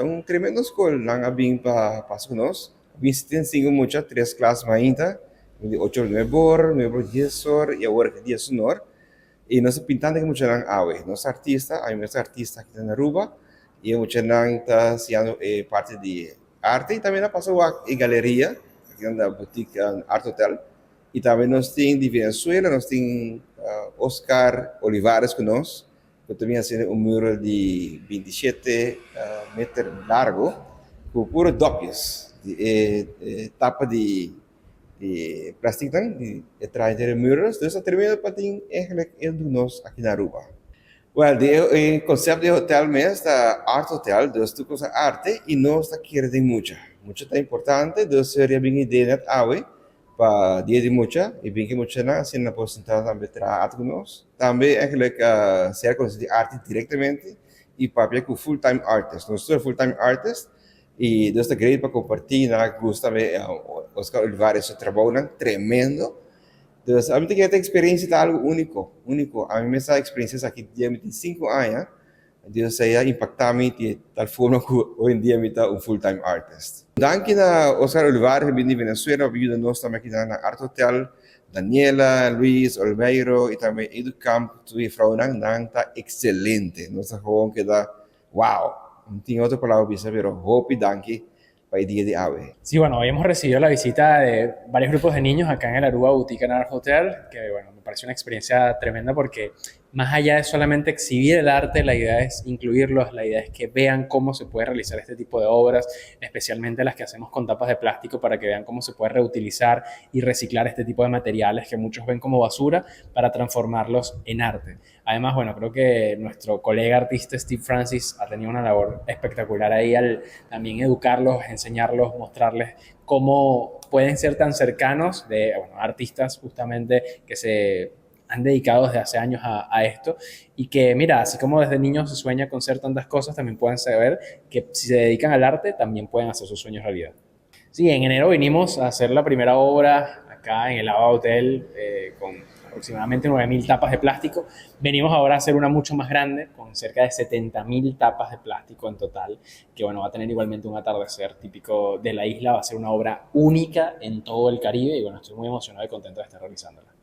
Ta un tremendo skol. Nan a bin pa pasa ku nos. A bin 75 mucha, tres klas mainta, di 8 or 9 or, 9 or 10 or i awor aki 10 or. I nos ta pintando ku muchanan awe. Nos artista, ami mes artista aki na Aruba, i e muchanan ta siñando e parti di arte i tambe nan a pasa wak e galeria aki na Boutique Art Hotel. I tambe nos tin di Venezuela, nos tin Oscar Olivares ku nos, ku ta bin hasiendo un mural di 27 meter largo ku puro dopjes di e tapa di plastic nan, di e traha henter e murals. Dus ta tremendo pa tin eigenlijk e du nos aki na Aruba. Well, di e concept di e hotel mes ta art hotel, dus tur cosa arte i nos ta kere den mucha. Mucha ta importante, dus seria bin idea net awe pa Dia di Mucha i bin ku muchanan asina nan por sinta tambe traha arte ku nos. Tambe eigenlijk ser konosí di arte direktamente i papia ku full time artist. Nos tur full time artist i nos ta great pa kompartí nan gusta tambe Oscar Olivares su trabounan tremendo. Dus ami ta kere ta eksperensia ta algu úniko, úniko. Ami mes a eksperensia esaki dia mi tin 5 aña. Dios a impacta mi di tal forma cu hoy en dia mi ta un full time artist. Danki na Oscar Olivares a bin di Venezuela pa yuda nos tambe aki na Art Hotel, Daniela, Luis, Olmeiro y tambe Educamp, tur e vrouwnan, nan ta excelente. Nos ta gewoon keda wow. No tin otro palabra pa bisa pero hopi danki pa e dia di awe. Sí, bueno, hoy hemos recibido la visita de varios grupos de niños acá en el Aruba Boutique and Art Hotel, que, bueno, me parece una experiencia tremenda porque, más allá de solamente exhibir el arte, la idea es incluirlos, la idea es que vean cómo se puede realizar este tipo de obras, especialmente las que hacemos con tapas de plástico, para que vean cómo se puede reutilizar y reciclar este tipo de materiales que muchos ven como basura para transformarlos en arte. Además, bueno, creo que nuestro colega artista Steve Francis ha tenido una labor espectacular ahí al también educarlos, enseñarlos, mostrarles cómo pueden ser tan cercanos de, bueno, artistas justamente que se han dedicado desde hace años a esto y que, mira, así como desde niños se sueña con ser tantas cosas, también pueden saber que si se dedican al arte, también pueden hacer sus sueños realidad. Sí, en enero vinimos a hacer la primera obra acá en el Ava Hotel con aproximadamente 9.000 tapas de plástico. Venimos ahora a hacer una mucho más grande, con cerca de 70.000 tapas de plástico en total, que, bueno, va a tener igualmente un atardecer típico de la isla, va a ser una obra única en todo el Caribe y, bueno, estoy muy emocionado y contento de estar realizándola.